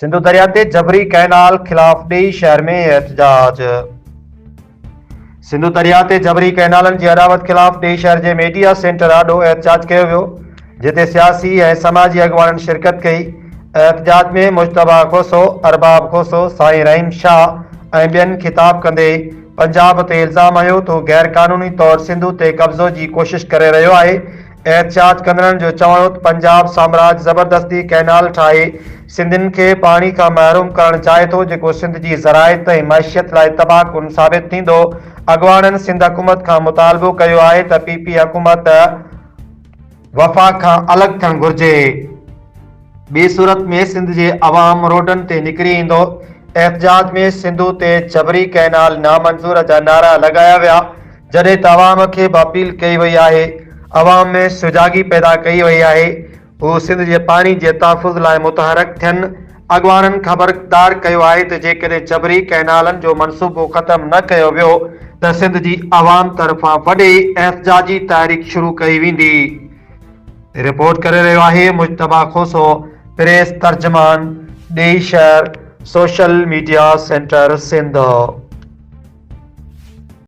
سنڌو درياء تي جبري ڪئنال خلاف ڏيئي شهر ۾ احتجاج. سنڌو درياء تي جبري ڪئنالن جي اڏاوت خلاف ڏيئي شهر جي ميڊيا سينٽر آڏو احتجاج ڪيو ويو، جتي سياسي ۽ سماجي اڳواڻن شرڪت ڪئي. احتجاج ۾ مجتبيٰ کوسو، ارباب کوسو، سائين رحيم شاهه ۽ ٻين خطاب ڪندي پنجاب تي الزام هنيو ته هو غيرقانوني طور سنڌو تي قبضو جي ڪوشش ڪري رهيو آهي. احتجاج ڪندڙن جو چوڻ هو ته پنجاب سامراج زبردستي ڪئنال ٺاهي سنڌين کي پاڻي کان محروم ڪرڻ چاهي ٿو جيڪو سنڌ جي زراعت ۽ معيشت لاء تباهه ڪن ثابت ٿيندو اڳواڻن سنڌ حڪومت کان مطالبو ڪيو آهي ته پي پي حڪومت وفاق کان الڳ ٿيڻ گهرجي ٻي صورت ۾ سنڌ جي عوام روڊن تي نڪري ايندو احتجاج ۾ سنڌو تي جبري ڪئنال نامنظور جا نعرا لڳايا ويا جڏهن ته عوام کي به اپيل ڪئي وئي آهي، عوام ۾ سجاڳي پيدا ڪئي وئي آهي، هو سنڌ جي پاڻي جي تحفظ لاء متحرڪ ٿين، اڳواڻن خبردار ڪيو آهي ته جيڪڏهن جبري ڪئنالن جو منصوبو ختم نه ڪيو ويو ته سنڌ جي عوام طرفان وڏي احتجاجي تحريڪ شروع ڪئي ويندي. رپورٽ ڪري رهيو آهي مجتبيٰ کوسو پريس ترجمان ڏيئي شهر سوشل ميڊيا سينٽر سنڌ.